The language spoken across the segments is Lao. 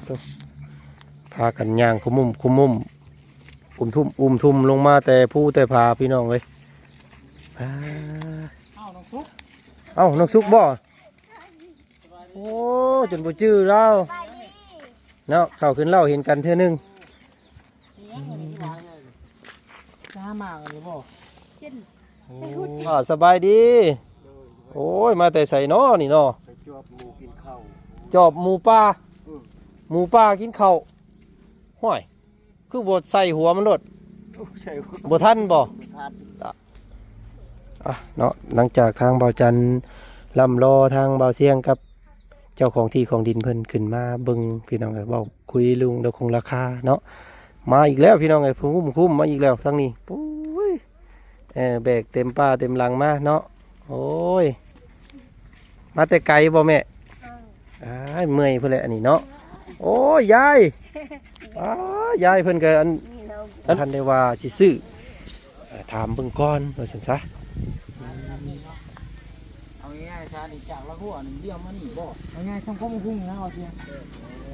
ໂທ້ ພາກັນຍ່າງຄຸມມຸ້ມຄຸມມຸ້ມ ອຸ້ມທຸ້ມອຸ້ມທຸ້ມລົງມາແຕ່ພູແຕ່ຜາ ພີ່ນ້ອງເອີຍ. ອ້າ ເອົ້າ ນ້ອງສຸກ ເອົ້າ ນ້ອງສຸກບໍ່? ໂອ້ ຈົນບໍ່ຈື່ລາວເນາະ ເຂົ້າຂຶ້ນເລົ່າເຫັນກັນເທື່ອໜຶ່ງ. ຫາໝາກອັນນີ້ບໍ່? ກິນ ໂອ້ ສະບາຍດີ. ໂອ້ຍ ມາແຕ່ໃສນໍນີ້ນໍ? ໄປຈອບໝູກິນເຂົ້າ. ຈອບໝູປ່າ? ເອີ ໝູປ່າກິນເຂົ້າ. ຫ້ວຍ ຄືບໍ່ໃສ່ຫົວມັນໂລດ? ໂອ້ ໃສ່ຫົວ ບໍ່ທັນບໍ່? ບໍ່ທັນ. ອ່ະເນາະ ຫຼັງຈາກທາງບ່າວຈັນລ່ຳລໍທາງບ່າວຊຽງກັບເຈົ້າຂອງທີ່ຂອງດິນເພິ່ນຂຶ້ນມາເບິ່ງ ພີ່ນ້ອງເອີຍ ເວົ້າຄຸຍເລື່ອງລາຄາເນາະ. ມາອີກແລ້ວ ພີ່ນ້ອງເອີຍ ຜູ້ຄຸ້ມຄຸ້ມມາອີກແລ້ວທາງນີ້. ໂອ້ຍ ເອີ ແບກເຕັມປ່າເຕັມຫຼັງມາເນາະ. ໂອ້ຍ ມາແຕ່ໄກບໍ່ແມ່? ເອີ ອ້າຍ ເມື່ອຍພຸ້ນແຫຼະອັນນີ້ເນາະ. ໂອ້ຍ ຍາຍ ອ້າ ຍາຍເພິ່ນກໍອັນ ອັນ ບໍ່ທັນໄດ້ວ່າຊິຊື້ ເອີ ຖາມເບິ່ງກ່ອນວ່າຊັ້ນຊະ. ເອົາງ່າຍໆຊະ ນີ້ຈາກລະຫົວນີ້ລ້ຽວມານີ້ບໍ່? ເອົາງ່າຍ ສ່ຳຄວາມຮຸ່ງນະ ວ່າຊິ ເອີ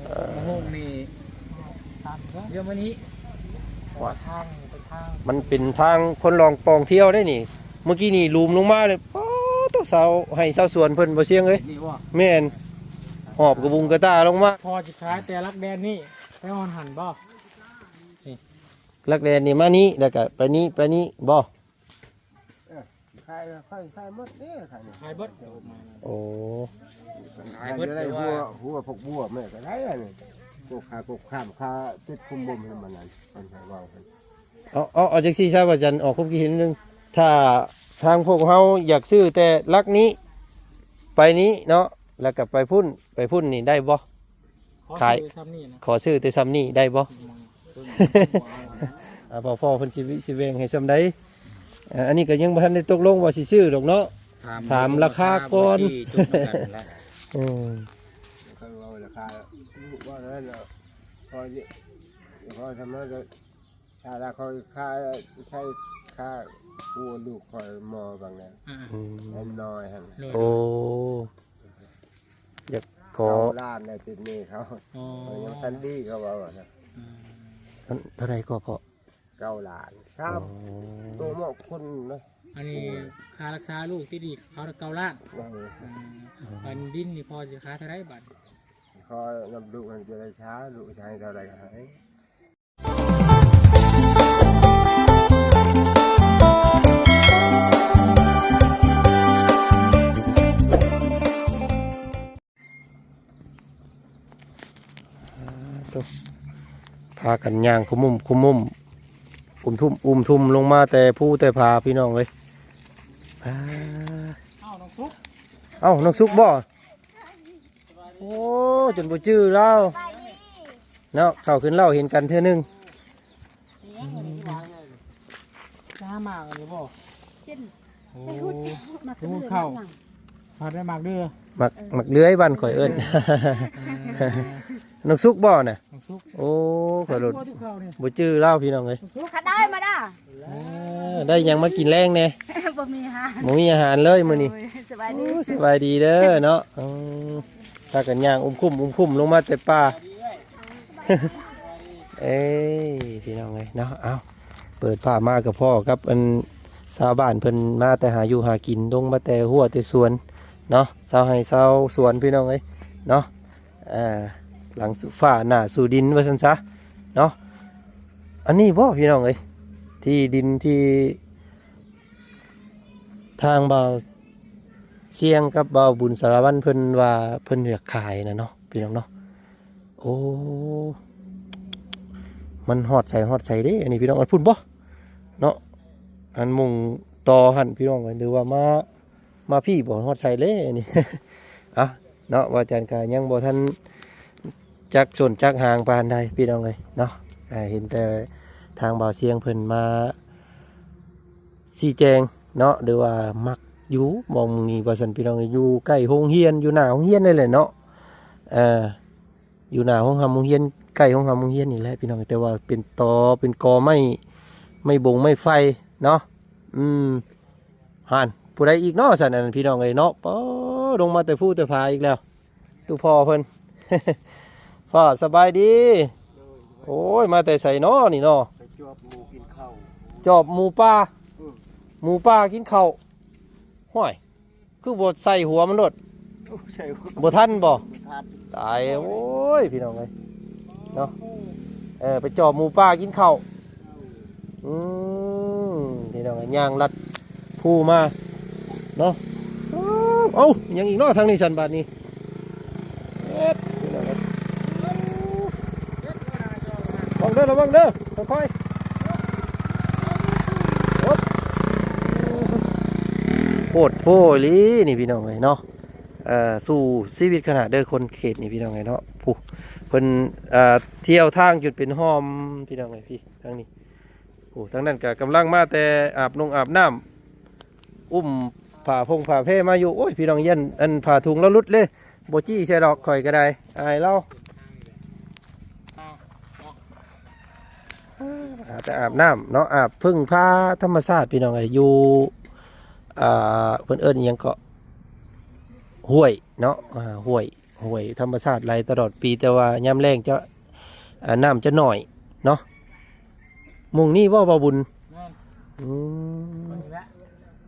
ເອີ ຮຸ່ງນີ້ ຕາມເດີ ລ້ຽວມານີ້. ວ່າທາງ ເປັນທາງ ມັນເປັນທາງຄົນລອງປ່ອງທ່ຽວເດ້ນີ້. ເມື່ອກີ້ນີ້ຫຼຸມລົງມາເລີຍ ປາດໂທ້ ຊາວໄຮ່ຊາວສວນເພິ່ນ ບໍ່ຊຽງເອີຍ. ນີ້ບໍ່? ແມ່ນ ຫອບກະບຸງກະຕ່າລົງມາ. ພໍຊິຂາຍແຕ່ຫຼັກແດນນີ້ໄປຮອດຫັ້ນບໍ່? ນີ້ ຫຼັກແດນນີ້ມານີ້ ແລ້ວກະໄປນີ້ ໄປນີ້ບໍ່? ເອີ ຂາຍ ຂ້ອຍຂາຍໝົດເດ້ ຂາຍນີ້ ຂາຍເບິດ. ໂອ້ ຂາຍເບິດ ແຕ່ວ່າ ຫົວ ຫົວຜັກບົວແມ່ກໍໄດ້ອັນນີ້ ກົກຂາ ກົກຂ້າມຂາ ຕິດຄຸມບົ່ມໃຫ້ມັນນັ້ນ ເພິ່ນໃຫ້ເວົ້າເພິ່ນ. ເອົາ ເອົາ ເອົາຈັ່ງຊີ້ຊະ ວ່າຈັນອອກຄວາມຄິດເຫັນໜຶ່ງ ຖ້າທາງພວກເຮົາຢາກຊື້ແຕ່ຫຼັກນີ້ໄປນີ້ເນາະ ແລ້ວກໍໄປພຸ້ນ ໄປພຸ້ນນີ້ໄດ້ບໍ່? ຂໍ ຂາຍ ຊື້ສ່ຳນີ້ນະ ຂໍຊື້ແຕ່ສ່ຳນີ້ໄດ້ບໍ່? ອືມ ອ່າ ພໍ່ເພິ່ນຊິວິ ຊິແບ່ງໃຫ້ສ່ຳໃດ? ອ່າ ອັນນີ້ກໍຍັງບໍ່ທັນໄດ້ຕົກລົງວ່າຊິຊື້ດອກເນາະ ຖາມ ຖາມລາຄາກ່ອນ ວ່າຊິຈົບນຳກັນແລ້ວ. ອືມ ເຂົາເວົ້າລາຄາ ວ່ານັ້ນເນາະ ພໍຊິ ພໍສ່ຳນັ້ນ ຖ້າລາຄາ ຄ່າໃຊ້ຄ່າຜົວລູກຂ້ອຍໝໍບາງແລ້ວ ອືມ ເປັນນ້ອຍຫັ້ນ. ໂອ້ ຢາກຂໍ ເກົ້າລ້ານໄດ້ຕິດໜີ້ເຂົາ. ອໍ ຍັງບໍ່ທັນດີ ເຂົາເວົ້ານະ. ອືມ ເທົ່າໃດກໍພໍ? ເກົ້າລ້ານ ສາມ ໂຕເມາະຄົນນະ. ອັນນີ້ຄ່າລັກສາລູກຕິດໜີ້ເຂົາເກົ້າລ້ານ. ເອີ ອືມ ອັນດິນນີ້ພໍຊິຂາຍເທົ່າໃດບາດ? ຂໍນຳລູກມັນຈະໄດ້ຊາ ລູກຈະໃຫ້ເທົ່າໃດກໍໃຫ້. ອ່າ ໂທ້ ພາກັນຍ່າງຄຸມມຸ້ມຄຸມມຸ້ມ ອຸ້ມທຸ້ມອຸ້ມທຸ້ມລົງມາແຕ່ພູແຕ່ຜາ ພີ່ນ້ອງເອີຍ. ອ່າ ເອົ້າ ນ້ອງສຸກ ເອົ້າ ນ້ອງສຸກບໍ່? ໂອ້ ຈົນບໍ່ຈື່ລາວ ສະບາຍດີ ເນາະ ເຂົ້າຂຶ້ນເລົ່າເຫັນກັນເທື່ອໜຶ່ງ. ຈະຫາໝາກອັນນີ້ບໍ່? ກິນ ໂອ້ ໄປຫຸດ ໝາກ ຫຸດເຂົ້າ ຫາກໄດ້ໝາກເດືອ ໝາກ ເອີ ໝາກເດືອຍບ້ານຂ້ອຍເອີ້ນ. ເອີ ນ້ອງສຸກບໍ່ນະ? ນ້ອງສຸກ ໂອ້ ຂ້ອຍໂລດ ບໍ່ຈື່ລາວ ພີ່ນ້ອງເອີຍ. ຂ້າໄດ້ມາດາ ເອີ ໄດ້ຫຍັງມາກິນແລງແດ່? ບໍ່ມີອາຫານ ບໍ່ມີອາຫານເລີຍມື້ນີ້. ໂດຍ ສະບາຍດີ ໂອ້ ສະບາຍດີເດີເນາະ. ອືມ ພາກັນຍ່າງອຸ້ມຄຸ້ມອຸ້ມຄຸ້ມລົງມາແຕ່ປ່າ. ເອີຍ ພີ່ນ້ອງເອີຍເນາະ ເອົາ ເປີດພາບມາກໍພໍ້ກັບອັນຊາວບ້ານເພິ່ນມາແຕ່ຫາຢູ່ຫາກິນ ລົງມາແຕ່ຮົ້ວແຕ່ສວນເນາະ ຊາວໄຮ່ຊາວສວນ ພີ່ນ້ອງເອີຍເນາະ. ອ່າ ຫຼັງສູ່ຟ້າໜ້າສູ່ດິນວ່າຊັ້ນຊະເນາະ. ອັນນີ້ບໍ່ ພີ່ນ້ອງເອີຍ ທີ່ດິນທີ່ທາງບ່າວຊຽງກັບບ່າວບຸນສາລະວັນເພິ່ນວ່າເພິ່ນຢາກຂາຍນະເນາະ ພີ່ນ້ອງເນາະ. ໂອ້ ມັນຮອດໃສຮອດໃສເດ້ ອັນນີ້ ພີ່ນ້ອງ. ອັນພຸ້ນບໍ່ເນາະ ອັນມຸງຕໍ່ຫັ້ນ ພີ່ນ້ອງເອີຍ ຫຼືວ່າມາ ມາພີ້ບໍ່ຮອດໃສເລີຍນີ້. ເອົາເນາະ ວ່າຈັນກະຍັງບໍ່ທັນຈັກສົ້ນຈັກຫາງປານໃດ ພີ່ນ້ອງເອີຍເນາະ. ເຫັນແຕ່ທາງບ່າວຊຽງເພິ່ນມາຊີ້ແຈງເນາະ ຫຼືວ່າມັກຢູ່ໝ່ອງນີ້ວ່າຊັ້ນ ພີ່ນ້ອງເອີຍ ຢູ່ໃກ້ໂຮງຮຽນ ຢູ່ໜ້າໂຮງຮຽນນີ້ແຫຼະເນາະ. ເອີ ຢູ່ໜ້າໂຮງຮ່ຳໂຮງຮຽນ ໃກ້ໂຮງຮ່ຳໂຮງຮຽນນີ້ແຫຼະ ພີ່ນ້ອງ ແຕ່ວ່າເປັນຕໍເປັນກໍໄມ້ ໄມ້ບົງໄມ້ໄຜ່ເນາະ. ອືມ ຫັ້ນ ຜູ້ໃດອີກເນາະຊັ້ນ ອັນນັ້ນ ພີ່ນ້ອງເອີຍເນາະ. ປາ ລົງມາແຕ່ພູແຕ່ຜາອີກແລ້ວ ຕູ້ພໍ່ເພິ່ນ. ພໍ່ສະບາຍດີ. ໂດຍ ໂອ້ຍ ມາແຕ່ໃສນໍນີ້ນໍ? ໄປຈອບໝູກິນເຂົ້າ. ຈອບໝູປ່າ. ອືມ ໝູປ່າກິນເຂົ້າ. ຫ້ວຍ ຄືບໍ່ໃສ່ຫົວມັນໂລດ? ໂອ້ ໃສ່ຫົວ ບໍ່ທັນບໍ? ບໍ່ທັນ. ຕາຍ ໂອ້ຍ ພີ່ນ້ອງເອີຍ ເນາະ. ເອີ ໄປຈອບໝູປ່າກິນເຂົ້າ. ອືມ ພີ່ນ້ອງເອີຍ ຍ່າງລັດພູມາເນາະ. ເອົ້າ ຫຍັງອີກເນາະທາງນີ້ຊັ້ນບາດນີ້? ເຮັດ ພີ່ນ້ອງເອີຍ ລະວັງເດີ ລະວັງເດີ ຄ່ອຍໆ. ໂອ້ ໂພດໂພອີ່ຫຼີນີ້ ພີ່ນ້ອງເອີຍເນາະ. ເອີ ສູ້ຊີວິດຂະໜາດເດີ ຄົນເຂດນີ້ ພີ່ນ້ອງເອີຍເນາະ. ຜູ້ເພິ່ນ ເອີ ທ່ຽວທາງຈົນເປັນຮ່ອມ ພີ່ນ້ອງເອີຍ. ພີ່ ທາງນີ້ ໂອ້ ທາງນັ້ນກະກຳລັງມາແຕ່ອາບນົງອາບນ້ຳ ອຸ້ມຜ້າພົງຜ້າແພມາຢູ່. ໂອ້ຍ ພີ່ນ້ອງ ຢ້ານອັນຜ້າຖົງລາວຫຼຸດເລີຍ. ບໍ່ຈີ້ໃສ່ດອກ ຂ້ອຍກະໄດ້ ອາຍລາວ. ຫາແຕ່ອາບນ້ຳເນາະ ອາບເພິ່ງພາທຳມະຊາດ ພີ່ນ້ອງເອີຍ. ຢູ່ ອ່າ ເພິ່ນເອີ້ນອີ່ຫຍັງເກາະ ຫ້ວຍເນາະ ອ່າ ຫ້ວຍ ຫ້ວຍທຳມະຊາດໄຫຼຕະຫຼອດປີ ແຕ່ວ່າຍາມແລ້ງຈະ ອ່າ ນ້ຳຈະໜ້ອຍເນາະ. ໝ່ອງນີ້ບໍ່ ບ່າວບຸນ? ແມ່ນ. ອືມ ເບິ່ງນີ້ແຫຼະ.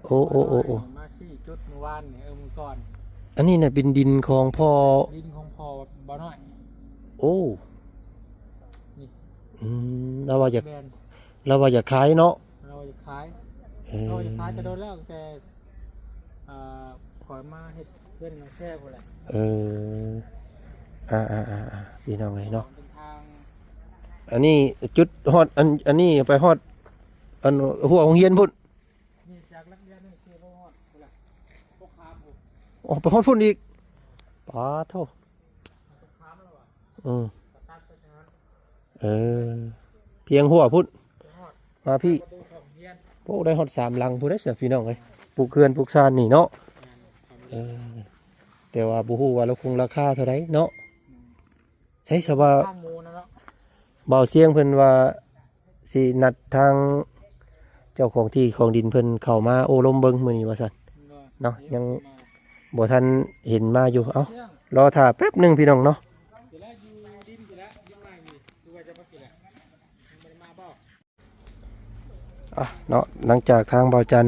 ໂອ້ ໂອ້ ໂອ້ ໂອ້ ມາຊີ້ຈຸດມື້ວານນີ້ ເອີ ມື້ກ່ອນ. ອັນນີ້ນະເປັນດິນຂອງພໍ່ ດິນຂອງພໍ່ບ່າວນ້ອຍ. ໂອ້ ນີ້ ອືມ ລາວວ່າຢາກ ແມ່ນ ລາວວ່າຢາກຂາຍເນາະ. ລາວວ່າຢາກຂາຍ ເອີ ລາວວ່າຢາກຂາຍແຕ່ດົນແລ້ວ ຕັ້ງແຕ່ ອ່າ ຂ້ອຍມາເຮັດເຮືອນໃນແຊພຸ້ນແຫຼະ. ເອີ ອ່າໆໆໆ ພີ່ນ້ອງເອີຍເນາະ. ເປັນທາງ ອັນນີ້ຈຸດຮອດ ອັນ ອັນນີ້ໄປຮອດ ອັນ ຮົ້ວໂຮງຮຽນພຸ້ນ. ນີ້ຈາກຫຼັກເດືອນນີ້ຊິໄປຮອດພຸ້ນແຫຼະ ຕົກຂ້າມພຸ້ນ. ອໍ ໄປຮອດພຸ້ນອີກ. ປາໂທ້. ອືມ ເອີ ພຽງຮົ້ວພຸ້ນ ມາພີ້. ໂອ້ ໄດ້ຮອດສາມຫຼັງພຸ້ນເດ້ ພີ່ນ້ອງເອີຍ ປູກເຮືອນປູກຊານນີ້ເນາະ. ເອີ ແຕ່ວ່າບໍ່ຮູ້ວ່າລາຄາຄົງລາຄາເທົ່າໃດເນາະ. ໃສສະວ່າ ທາງໝູນະເນາະ ບ່າວຊຽງເພິ່ນວ່າຊິນັດທາງເຈົ້າຂອງທີ່ຂອງດິນເພິ່ນເຂົ້າມາໂອ້ລົມເບິ່ງມື້ນີ້ວ່າຊັ້ນເນາະ. ຍັງບໍ່ທັນເຫັນມາຢູ່. ເອົ້າ ລໍຖ້າແປັບໜຶ່ງ ພີ່ນ້ອງເນາະ. ອ່ະເນາະ ຫຼັງຈາກທາງບ່າວຈັນ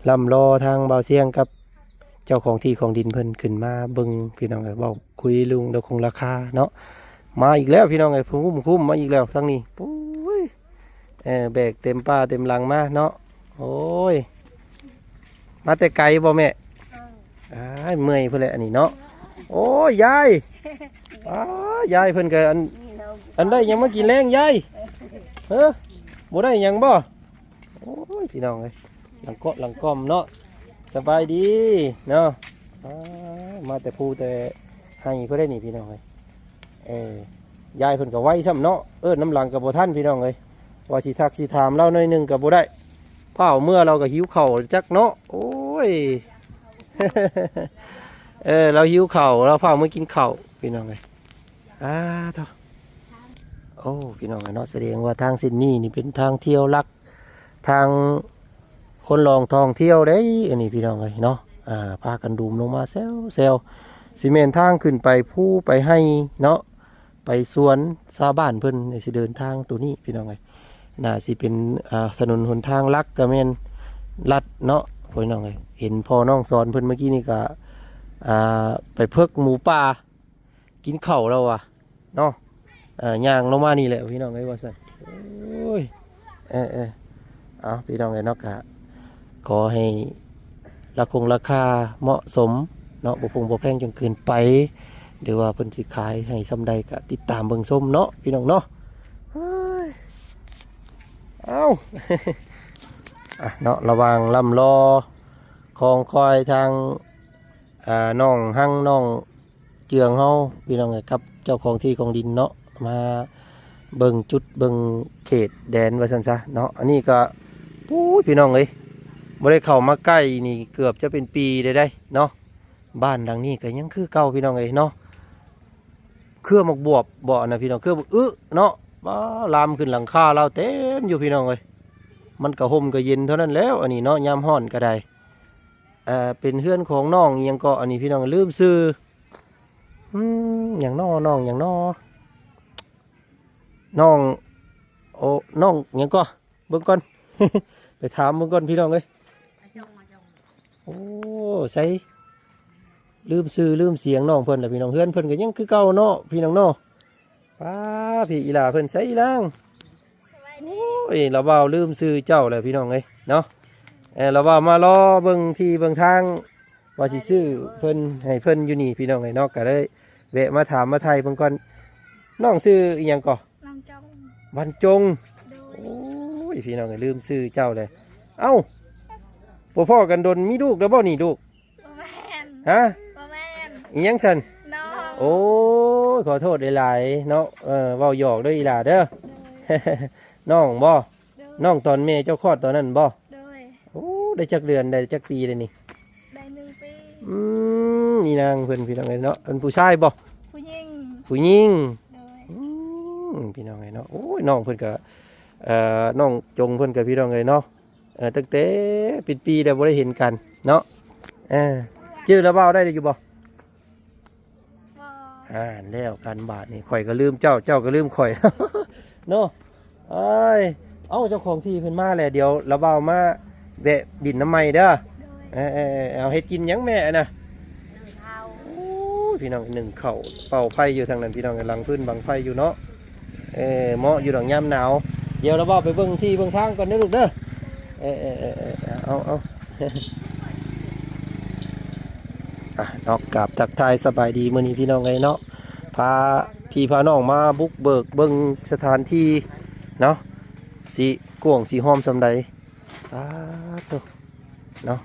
ລ່ຳລໍທາງບ່າວຊຽງກັບເຈົ້າຂອງທີ່ຂອງດິນເພິ່ນຂຶ້ນມາເບິ່ງ ພີ່ນ້ອງເອີຍ ເວົ້າຄຸຍເລື່ອງລາຄາຄົງລາຄາເນາະ. ມາອີກແລ້ວ ພີ່ນ້ອງເອີຍ ຜູ້ຄຸ້ມຄຸ້ມມາອີກແລ້ວທາງນີ້. ໂອ້ຍ ເອີ ແບກເຕັມປ່າເຕັມຫຼັງມາເນາະ. ໂອ້ຍ ມາແຕ່ໄກບໍ່ແມ່? ເອີ ອ້າຍ ເມື່ອຍພຸ້ນແຫຼະອັນນີ້ເນາະ. ໂອ້ຍ ຍາຍ ອ້າ ຍາຍເພິ່ນກະອັນ ອັນ ໄດ້ຫຍັງມາກິນແລງຍາຍ? ເອີ ບໍ່ໄດ້ຫຍັງບໍ່? ໂອ້ຍ ພີ່ນ້ອງເອີຍ ຫຼັງເກາະຫຼັງກ່ອມເນາະ. ສະບາຍດີເນາະ. ອ້າ ມາແຕ່ພູແຕ່ໄຮ່ພຸ້ນໄດ໋ນີ້ ພີ່ນ້ອງເອີຍ. ເອີ ຍາຍເພິ່ນກະໄວຊ້ຳເນາະ ເອີ້ນນຳຫຼັງກະບໍ່ທັນ ພີ່ນ້ອງເອີຍ. ວ່າຊິທັກຊິຖາມລາວໜ້ອຍໜຶ່ງກະບໍ່ໄດ້ ຟ້າວເມືອລາວກະຫິວເຂົ້າຈັກເນາະ. ໂອ້ຍ ເອີ ລາວຫິວເຂົ້າ ລາວຟ້າວເມືອກິນເຂົ້າ ພີ່ນ້ອງເອີຍ. ອ້າ ໂທ້ ໂອ້ ພີ່ນ້ອງເອີຍເນາະ ສະແດງວ່າທາງເສັ້ນນີ້ນີ້ເປັນທາງທ່ຽວຫຼັກ ທາງຄົນລອງທ່ອງທ່ຽວເດ້ ອັນນີ້ ພີ່ນ້ອງເອີຍເນາະ. ອ່າ ພາກັນດຸ່ມລົງມາແຊວໆ ຊິແມ່ນທາງຂຶ້ນໄປພູໄປໄຮ່ເນາະ ໄປສວນຊາວບ້ານເພິ່ນ ຊິເດີນທາງໂຕນີ້ ພີ່ນ້ອງເອີຍ. ໜ້າຊິເປັນ ອ່າ ຖະໜົນຫົນທາງຫຼັກກະແມ່ນລັດເນາະ ພີ່ນ້ອງເອີຍ. ເຫັນພໍ່ນ້ອງສອນເພິ່ນເມື່ອກີ້ນີ້ກະ ອ່າ ໄປເພິກໝູປ່າ ກິນເຂົ້າແລ້ວວ່າເນາະ. ເອີ ຍ່າງລົງມານີ້ແຫຼະ ພີ່ນ້ອງເອີຍ ວ່າຊັ້ນ. ໂອ້ຍ ເອີໆ ເອົາ ພີ່ນ້ອງເອີຍເນາະ ກະຂໍໃຫ້ລາຄົງລາຄາເໝາະສົມເນາະ ບໍ່ຟົງບໍ່ແພງຈົນເກີນໄປ ຫຼືວ່າເພິ່ນຊິຂາຍໃຫ້ສ່ຳໃດກະຕິດຕາມເບິ່ງຊົມເນາະ ພີ່ນ້ອງເນາະ. ເອີຍ ເອົ້າ ອ່ະເນາະ ລະຫວ່າງລ່ຳລໍຄອງຄອຍທາງ ອ່າ ນ້ອງຮັງ ນ້ອງເຈືອງເຮົາ ພີ່ນ້ອງເອີຍ ກັບເຈົ້າຂອງທີ່ຂອງດິນເນາະ ມາເບິ່ງຈຸດເບິ່ງເຂດແດນວ່າຊັ້ນຊະເນາະ. ອັນນີ້ກະ ໂອ້ຍ ພີ່ນ້ອງເອີຍ ບໍ່ໄດ້ເຂົ້າມາໃກ້ນີ້ເກືອບຈະເປັນປີໄດ້ເນາະ. ບ້ານຫຼັງນີ້ກະຍັງຄືເກົ່າ ພີ່ນ້ອງເອີຍເນາະ. ເຄືອໝາກບວບບໍ່ນະ ພີ່ນ້ອງ ເຄືອບັກອຶເນາະ. ປ້າ ລາມຂຶ້ນຫຼັງຄາລາວເຕັມຢູ່ ພີ່ນ້ອງເອີຍ. ມັນກະຮົ່ມກະເຢັນເທົ່ານັ້ນແລ້ວ ອັນນີ້ເນາະ ຍາມຮ້ອນກະໄດ້. ເອີ ເປັນເຮືອນຂອງນ້ອງອີ່ຫຍັງເກາະ ອັນນີ້ ພີ່ນ້ອງ ລືມຊື່ ອືມ ຫຍັງນໍ ນ້ອງຫຍັງນໍ ນ້ອງ ໂອ້ ນ້ອງຫຍັງກໍ ເບິ່ງກ່ອນ ໄປຖາມເບິ່ງກ່ອນພີ່ນ້ອງເອີຍ. ໂອ້ ໃສ ລືມຊື່ລືມສຽງນ້ອງເພິ່ນລະພີ່ນ້ອງ. ເຮືອນເພິ່ນກໍຍັງຄືເກົ່າເນາະພີ່ນ້ອງເນາະ. ປ້າ ພີ່ອີ່ຫຼ້າເພິ່ນໃສອີ່ຫຼ້າ. ສະບາຍດີ. ໂອ້ຍ ລາວບ່າວລືມຊື່ເຈົ້າແລ້ວພີ່ນ້ອງເອີຍເນາະ. ເອີ ລາວບ່າວມາລໍເບິ່ງທີ່ເບິ່ງທາງ ວ່າຊິຊື້ເພິ່ນໃຫ້ເພິ່ນຢູ່ນີ້ພີ່ນ້ອງເອີຍເນາະ. ກໍເລີຍແວະມາຖາມມາໄຖ່ເບິ່ງກ່ອນ. ນ້ອງຊື່ອີ່ຫຍັງກໍ? ວັນຈົງ. ວັນຈົງ. ໂດຍ. ໂອ້ຍ ພີ່ນ້ອງເອີຍ ລືມຊື່ເຈົ້າເລີຍ. ເອົ້າ ບໍ່ພໍ້ກັນດົນ ມີລູກແລ້ວບໍ່ນີ້ລູກ? ບໍ່ແມ່ນ. ຮະ? ບໍ່ແມ່ນ. ອີ່ຫຍັງຊັ້ນ? ນ້ອງ. ໂອ້ຍ ຂໍໂທດຫຼາຍໆເນາະ. ເອີ ເວົ້າຫຍອກເດີອີ່ຫຼ້າເດີ. ໂດຍ. ນ້ອງບໍ່? ໂດຍ. ນ້ອງຕອນແມ່ເຈົ້າຄອດຕອນນັ້ນບໍ່? ໂດຍ. ໂອ້ ໄດ້ຈັກເດືອນ ໄດ້ຈັກປີແລ້ວນີ້? ໄດ້ໜຶ່ງປີ. ອືມ ອີ່ນາງເພິ່ນພີ່ນ້ອງເອີຍເນາະ. ເປັນຜູ້ຊາຍບໍ່? ຜູ້ຍິງ. ຜູ້ຍິງ. ໂດຍ. ອືມ ພີ່ນ້ອງເອີຍເນາະ. ໂອ້ຍ ນ້ອງເພິ່ນກໍ ເອີ ນ້ອງຈົງເພິ່ນກໍ ພີ່ນ້ອງເອີຍເນາະ. ເອີ ຕັ້ງແຕ່ເປັນປີແລ້ວບໍ່ໄດ້ເຫັນກັນເນາະ. ເອີ ຈື່ລາວບ່າວໄດ້ຢູ່ບໍ່? ບໍ່. ອ່ານແລ້ວກັນບາດນີ້ ຂ້ອຍກໍລືມເຈົ້າ ເຈົ້າກໍລືມຂ້ອຍເນາະ. ເອີຍ ເອົ້າ ເຈົ້າຂອງທີ່ເພິ່ນມາແລ້ວ ດຽວລາວບ່າວມາແວະດິນນຳໃໝ່ເດີ. ໂດຍ. ເອີໆໆ ເອົາເຮັດກິນຫຍັງແມ່ນະ? ໜຶ້ງເຂົ້າ. ໂອ້ຍ ພີ່ນ້ອງ ໜຶ້ງເຂົ້າ ເປົ່າໄຟຢູ່ທາງນັ້ນ ພີ່ນ້ອງ ຫຼັງຟືນບັງໄຟຢູ່ເນາະ. ເອີ ເໝາະຢູ່ດອກຍາມໜາວ. ດຽວລາວບ່າວໄປເບິ່ງທີ່ເບິ່ງທາງກ່ອນເດີລູກເດີ. ເອີໆໆໆ ເອົາໆ ອ່ະເນາະ ກາບທັກທາຍສະບາຍດີມື້ນີ້ພີ່ນ້ອງເອີຍເນາະ. ພາພີ່ພານ້ອງມາບຸກເບີກເບິ່ງສະຖານທີ່ເນາະ ຊິກວ້າງຊິຫ້ອມສ່ຳໃດ. ປາດໂທ້ ເນາະ.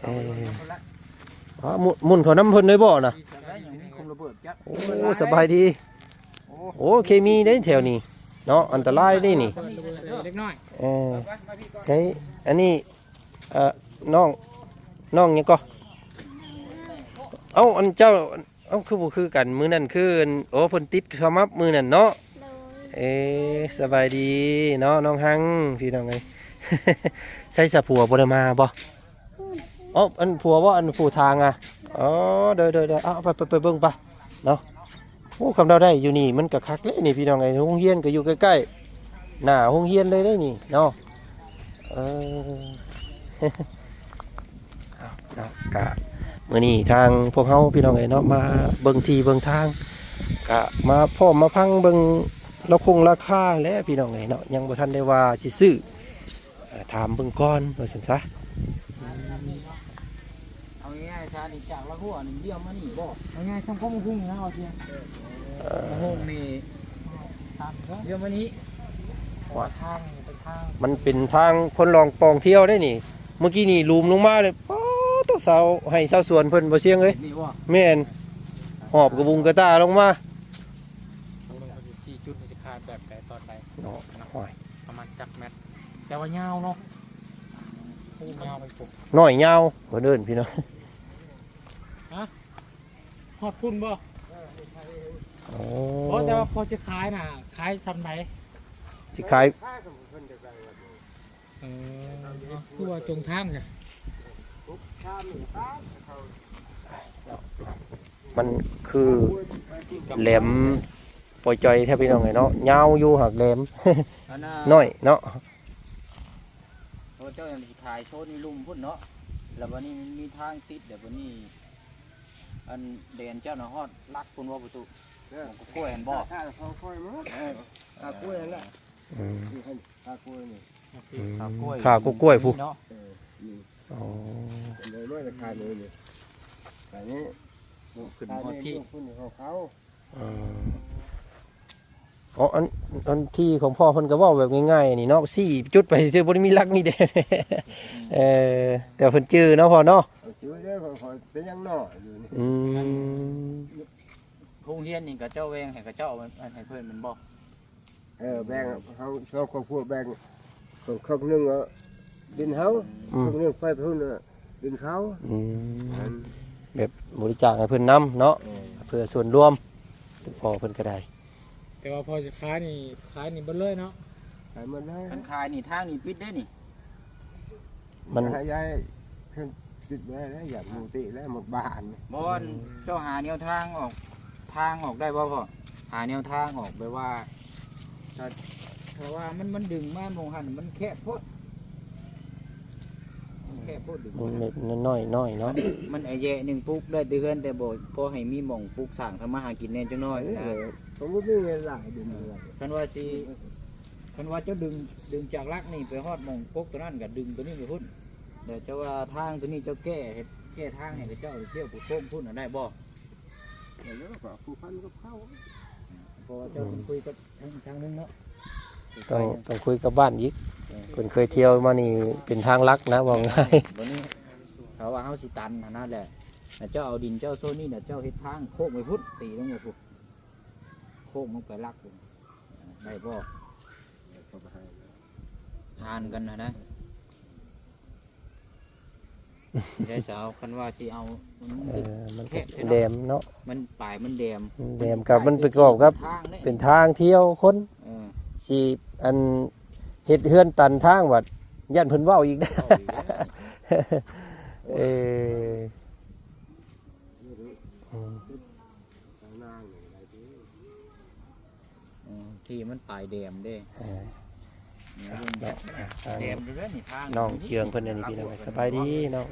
ເອີ ອ້າວ ໝຸ່ນ ໝຸ່ນເຂົ້ານຳເພິ່ນເລີຍບໍ່ນະ? ໂອ້ ສະບາຍດີ. ໂອ້ ເຄມີເດ້ແຖວນີ້ເນາະ ອັນຕະລາຍເດ້ນີ້. ເອີ ໃຊ້ ອັນນີ້ ເອີ ນ້ອງ ນ້ອງຫຍັງກໍ? ເອົ້າ ອັນເຈົ້າ ເອົ້າ ຄືບໍ່ຄືກັນ ມື້ນັ້ນຄື ໂອ້ ເພິ່ນຕິດສະໝັບມື້ນັ້ນເນາະ. ໂດຍ. ເອີ ສະບາຍດີເນາະ ນ້ອງຮັງ ພີ່ນ້ອງເອີຍ. ໃສສະ ຜົວບໍ່ໄດ້ມາບໍ່? ອໍ ອັນຜົວບໍ່ ອັນຜູ້ທາງອະ? ອໍ ໂດຍໆໆ ເອົາ ໄປ ໄປ ໄປເບິ່ງໄປເນາະ. ໂອ້ ຄຳເຮົາໄດ້ຢູ່ນີ້ມັນກໍຄັກເລີຍນີ້ພີ່ນ້ອງເອີຍ ໂຮງຮຽນກໍຢູ່ໃກ້ໆ ໜ້າໂຮງຮຽນເລີຍເດ້ນີ້ເນາະ. ເອີ ເອົາເນາະ ກະມື້ນີ້ທາງພວກເຮົາພີ່ນ້ອງເອີຍເນາະ ມາເບິ່ງທີ່ເບິ່ງທາງ ກະມາພ້ອມມາຟັງເບິ່ງລາຄົງລາຄາແຫຼະພີ່ນ້ອງເອີຍເນາະ. ຍັງບໍ່ທັນໄດ້ວ່າຊິຊື້ ເອີ ຖາມເບິ່ງກ່ອນວ່າຊັ້ນຊະ. ເອົາງ່າຍໆຊະ ນີ້ຈາກລະຫົວນີ້ລ້ຽວມານີ້ບໍ່? ເອົາງ່າຍສ່ຳຄວາມຮຸ່ງນະ ເອົາເຊຍ ເອີ ໂຮງນີ້ລ້ຽວມານີ້ ເພາະວ່າທາງນີ້ເປັນທາງ ມັນເປັນທາງຄົນລອງປ່ອງທ່ຽວເດ້ນີ້. ເມື່ອກີ້ນີ້ຫຼຸມລົງມາເລີຍ ປາດໂທ້ ຊາວໄຮ່ຊາວສວນເພິ່ນ ບໍ່ຊຽງເອີຍ. ນີ້ບໍ່? ແມ່ນ ຫອບກະບຸງກະຕ່າລົງມາ. ເບິ່ງວ່າຊິຊີ້ຈຸດຊິຂາດແບບໃດຕອນໃດເນາະ. ໂອ້ຍ ປະມານຈັກແມັດ ແຕ່ວ່າຍາວເນາະ. ໂອ້ ຍາວໄປພຸ້ນ ນ້ອຍຍາວເພິ່ນເອີ້ນພີ່ນ້ອງ. ຮະ ຮອດພຸ້ນບໍ່? ໂອ້ ບໍ່ ແຕ່ວ່າພໍຊິຂາຍນະ ຂາຍສ່ຳໃດ? ຊິຂາຍ ເອີ ຄືວ່າຈົງທາງຊະ ມັນຄືແຫຼມປ່ອຍຈ່ອຍແທ້ພີ່ນ້ອງເອີຍເນາະ. ຍາວຢູ່ຫາກແຫຼມ ອັນນ່າ ນ້ອຍເນາະ. ໂອ້ ເຈົ້າຍັງຊິຂາຍໂຊນຢູ່ລຸ່ມພຸ້ນເນາະ ແລ້ວບັດນີ້ມັນມີທາງຕິດ ແລ້ວບັດນີ້ ອັນແດນເຈົ້ານະຮອດຫຼັກພຸ້ນບໍ່ປະຕູ? ເອີ ໝາກກ້ວຍຫັ້ນບໍ່? ຖ້າເຂົາຄ່ອຍມາ ເອີ ຖ້າກ້ວຍຫັ້ນແຫຼະ. ອືມ ຖ້າກ້ວຍນີ້ ອືມ ຖ້າກ້ວຍ ຖ້າກ້ວຍພຸ້ນເນາະ. ເອີ ນີ້ ອໍ ເລີຍມາຈາກຂາຍນີ້ ຂາຍນີ້ ຂຶ້ນຮອດພີ້ ພຸ້ນຂອງເຂົາ. ອໍ ອໍ ອັນ ອັນທີ່ຂອງພໍ່ເພິ່ນກໍເວົ້າແບບງ່າຍໆນີ້ເນາະ ຊີ້ຈຸດໄປຊື່ໆ ບໍ່ໄດ້ມີຫຼັກມີແດນ. ອືມ ເອີ ແຕ່ເພິ່ນຈື່ເນາະພໍ່ເນາະ. ເອີ ຈື່ເດີ ຂ້ອຍເປັນຫຍັງເນາະຢູ່ນີ້. ອືມ ໂຮງຮຽນນີ້ເຂົາເຈົ້າແບ່ງໃຫ້ເຂົາເຈົ້າ ອັນ ໃຫ້ເພິ່ນແມ່ນບໍ່? ເອີ ແບ່ງເຮົາສອງຄອບຄົວ ແບ່ງເຄິ່ງໜຶ່ງເອົາດິນເຮົາ ອືມ ເຄິ່ງໜຶ່ງໄປພຸ້ນ ດິນເຂົາ. ອືມ ແບບບໍລິຈາກໃຫ້ເພິ່ນນຳເນາະ. ເອີ ເພື່ອສ່ວນລວມ ພໍ່ເພິ່ນກໍໄດ້. ແຕ່ວ່າພໍຊິຂາຍນີ້ ຂາຍນີ້ເບິດເລີຍເນາະ? ຂາຍໝົດເລີຍ. ຄັນຂາຍນີ້ ທາງນີ້ປິດເດ້ນີ້. ມັນໃຫ້ຍ້າຍຂຶ້ນ ປິດໄວ້ແລ້ວ ຢ້ານໝູຕິແລ້ວໝົດບ້ານ. ບໍ່ ອືມ ເຈົ້າຫາແນວທາງອອກ ທາງອອກໄດ້ບໍ່ພໍ່? ຫາແນວທາງອອກແບບວ່າ ຖ້າ ຖ້າວ່າມັນ ມັນດຶງມາໝ່ອງຫັ້ນ ມັນແຄບໂພດ ມັນແຄບໂພດ ດຶງ ມັນ ມາ ເປັນນ້ອຍໆເນາະ ມັນ ມັນໄອແຍະໜຶ່ງປຸກໄດ້ແຕ່ເຮືອນ ແຕ່ບໍ່ພໍໃຫ້ມີໝ່ອງປຸກສ້າງທຳມາຫາກິນແດ່ຈັກໜ້ອຍນະ. ເອີ ຕ້ອງບໍ່ມີເງິນຫຼາຍ ດຶງເຮືອນ. ຄັນວ່າຊິ ຄັນວ່າເຈົ້າດຶງ ດຶງຈາກຫຼັກນີ້ໄປຮອດໝ່ອງກົກໂຕນັ້ນ ກໍດຶງໂຕນີ້ໄປພຸ້ນ ແລ້ວເຈົ້າວ່າທາງໂຕນີ້ເຈົ້າແກ້ ເຮັດແກ້ທາງໃຫ້ເຂົາເຈົ້າ ແລ້ວເຈົ້າໄປໂຄ້ງພຸ້ນນະ ໄດ້ບໍ່? ແລ້ວກໍຜູກພັນກັບເຂົາ ເພາະວ່າເຈົ້າ ອືມ ເປັນຄຸຍກັບ ທາງ ທາງໜຶ່ງເນາະ ຕ້ອງ ຕ້ອງຄຸຍກັບບ້ານອີກ ເອີ ເພິ່ນເຄີຍທ່ຽວມານີ້ເປັນທາງຫຼັກນະ ເວົ້າງ່າຍ. ບັດນີ້ຖ້າວ່າເຮົາຊິຕັນຫັ້ນນະແຫຼະ ແລ້ວເຈົ້າເອົາດິນເຈົ້າໂຊນນີ້ນະ ເຈົ້າເຮັດທາງໂຄ້ງໄປພຸ້ນ ຕີລົງໄປພຸ້ນ ໂຄ້ງລົງໄປຫຼັກພຸ້ນ ໄດ້ບໍ່? ຫານກັນຫັ້ນນະ. ໄດ້ສາວ ຄັນວ່າຊິເອົາ ມັນ ເອີ ມັນ ແຄບແທ້ເນາະ ແດມເນາະ ມັນປາຍມັນແດມ ແດມກັບມັນປະກອບກັບທາງເດ້ ເປັນທາງທ່ຽວຄົນ ເອີ ຊິອັນເຮັດເຮືອນຕັນທາງບັດຢ້ານເພິ່ນເວົ້າອີກ ເວົ້າອີກແລ້ວ ເອີ ອືມ. ອືມ ທີ່ມັນປາຍແດມເດ້ ເອີ ເອີ ແດມຢູ່ເດ້ນີ້ທາງ ນ້ອງເຈືອງເພິ່ນອັນນີ້ພີ່ນ້ອງ ສະບາຍດີເນາະ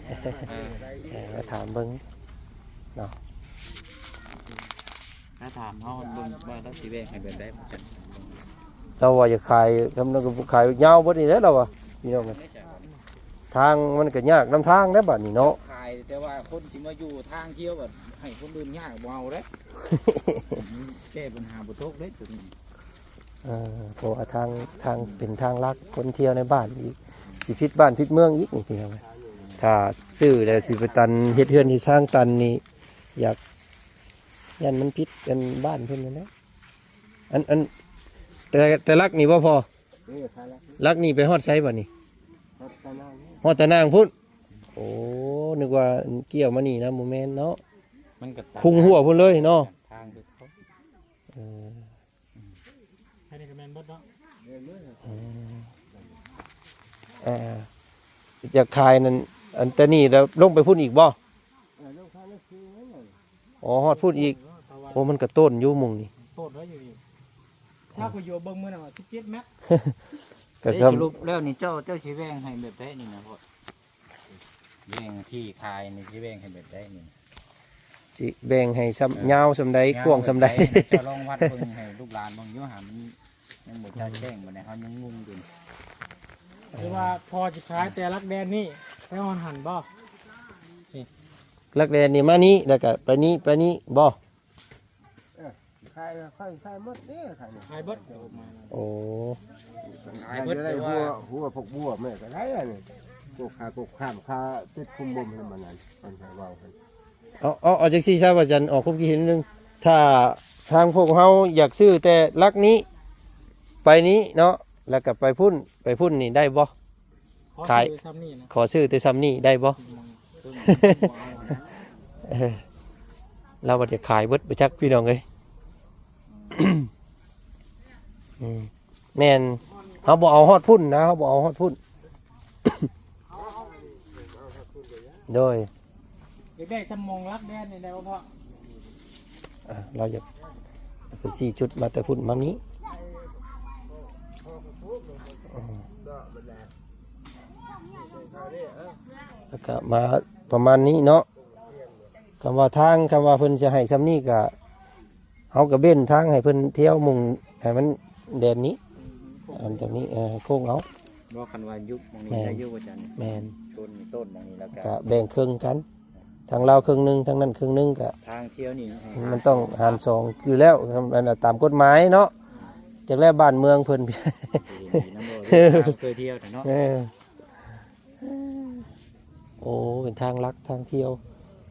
ເອີ ເອີ ມາຖາມເບິ່ງເນາະ ມາຖາມເຮົາເບິ່ງວ່າລາວຊິແບ່ງໃຫ້ແບບໃດ ລາວວ່າຢາກຂາຍ ທຳນັ້ນກໍຂາຍຍາວເບິດນີ້ແຫຼະລາວວ່າ ພີ່ນ້ອງເອີຍ. ທາງມັນກໍຍາກນຳທາງແລ້ວບັດນີ້ເນາະ ຂາຍ ແຕ່ວ່າຄົນຊິມາຢູ່ທາງທ່ຽວ ບັດໃຫ້ຄົນອື່ນຍ້າຍບໍ່ເອົາເດ້ ແກ້ບັນຫາບໍ່ຕົກເດ້ໂຕນີ້ ເອີ ເພາະວ່າທາງ ທາງເປັນທາງຫຼັກ ຄົນທ່ຽວໃນບ້ານອີກ ຊິຜິດບ້ານຜິດເມືອງອີກນີ້ພີ່ນ້ອງ ຖ້າຊື້ແລ້ວຊິໄປຕັນ ເຮັດເຮືອນເຮັດຊານຕັນນີ້ ຢາກ ຢ້ານມັນຜິດກັນບ້ານເພິ່ນນັ້ນແຫຼະ ອັນ ອັນ ແຕ່ ແຕ່ຫຼັກນີ້ບໍ່ພໍ ເອີ ຖ້າຫຼັກນີ້ ຫຼັກນີ້ໄປຮອດໃສບັດນີ້? ຮອດຕານາງ ຮອດຕານາງພຸ້ນ ໂອ້ ນຶກວ່າກ່ຽວມານີ້ນະ ບໍ່ແມ່ນເນາະ ມັນກໍຕັດ ຄຸງຫົວພຸ້ນເລີຍເນາະ ທາງຄືເຂົາ ເອີ ອັນນີ້ກໍແມ່ນເບິດເນາະ ອືມ ເອີ ຢາກຂາຍນັ້ນ ອັນແຕ່ນີ້ແລ້ວລົງໄປພຸ້ນອີກບໍ່? ເອີ ລົງໄປນັ້ນຄື ອໍ ຮອດພຸ້ນອີກ ໂອ້ ມັນກະໂຕ້ນຢູ່ໝ່ອງນີ້ ໂຕ້ນໄດ້ຢູ່ນີ້ ຖ້າຂ້ອຍຢູ່ເບິ່ງມື້ນັ້ນວ່າສິບເຈັດແມັດ ກະ ເອີ ສະຫຼຸບແລ້ວນີ້ເຈົ້າ ເຈົ້າຊິແບ່ງໃຫ້ແບບໃດນີ້ນະພໍ່? ແບ່ງທີ່ຂາຍນີ້ຊິແບ່ງໃຫ້ແບບໃດນີ້? ຊິແບ່ງໃຫ້ສ່ຳ ເອີ ຍາວສ່ຳໃດ ຍາວ ກວ້າງສ່ຳໃດ ເຈົ້າລອງວັດເບິ່ງໃຫ້ລູກຫຼານເບິ່ງຢູ່ຫາ ມັນຍັງບໍ່ຈະແຈ້ງປານໃດ ເຮົາຍັງງົງຢູ່ ຫຼືວ່າພໍຊິຂາຍແຕ່ຫຼັກແດນນີ້ໄປຮອດຫັ້ນບໍ່? ນີ້ ຫຼັກແດນນີ້ມານີ້ ແລ້ວກະໄປນີ້ ໄປນີ້ບໍ່? ເອີ ຂາຍ ຂ້ອຍຂາຍໝົດເດ້ ຂາຍນີ້ ຂາຍເບິດ ໂອ້ ຂາຍເບິດ ແຕ່ວ່າຫົວ ຫົວຜັກບົວແມ່ກໍໄດ້ອັນນີ້ ກົກຂາ ກົກຂ້າມຂາ ຕິດຄຸມບົ່ມໃຫ້ມັນນັ້ນ ເພິ່ນໃຫ້ເວົ້າ ເອົາ ເອົາ ເອົາຈັ່ງຊີ້ຊະ ວ່າຈັນອອກຄວາມຄິດເຫັນໜຶ່ງ ຖ້າທາງພວກເຮົາຢາກຊື້ແຕ່ຫຼັກນີ້ ໄປນີ້ເນາະ ແລ້ວກໍໄປພຸ້ນ ໄປພຸ້ນນີ້ໄດ້ບໍ່? ຂໍ ຂາຍ ຊື້ສ່ຳນີ້ນະ ຂໍຊື້ແຕ່ສ່ຳນີ້ໄດ້ບໍ່? ອືມ ເອີ ລາວວ່າຈະຂາຍເບິດໄປຈັກ ພີ່ນ້ອງເອີຍ ອືມ ແມ່ນ ເຮົາບໍ່ເອົາຮອດພຸ້ນນະ ເຮົາບໍ່ເອົາຮອດພຸ້ນ ໂດຍ ຢາກໄດ້ສ່ຳໝ່ອງຫຼັກແດນນີ້ໄດ້ບໍ່ພໍ່? ອ່າ ລາວຢາກໄປຊີ້ຈຸດມາແຕ່ພຸ້ນມານີ້ ອືມ ແລ້ວກະມາປະມານນີ້ເນາະ ຄຳວ່າທາງ ຄຳວ່າເພິ່ນຈະໃຫ້ສ່ຳນີ້ກະ ເຮົາກະເວັ້ນທາງໃຫ້ເພິ່ນທ່ຽວໝ່ອງໃຫ້ມັນແດນນີ້ ອືມ ອັນຕົງນີ້ ເອີ ໂຄ້ງເອົາ ບໍ່ ຄັນວ່າຍຸບໝ່ອງນີ້ ແມ່ນ ໄດ້ຢູ່ວ່າຈັ່ງ ແມ່ນ ຕົ້ນ ຕົ້ນໝ່ອງນີ້ ແລ້ວກະ ກະແບ່ງເຄິ່ງກັນ ທາງລາວເຄິ່ງໜຶ່ງ ທາງນັ້ນເຄິ່ງໜຶ່ງ ກະ ທາງທ່ຽວນີ້ໃຫ້ມັນຕ້ອງຫານສອງຢູ່ແລ້ວ ອັນຕາມກົດໝາຍເນາະ ອືມ ຈັກແລ້ວບ້ານເມືອງເພິ່ນ ດີນຳບໍ່ ເຄີຍທ່ຽວແທ້ເນາະ ເອີ ໂອ້ ເປັນທາງລັດທາງທ່ຽວ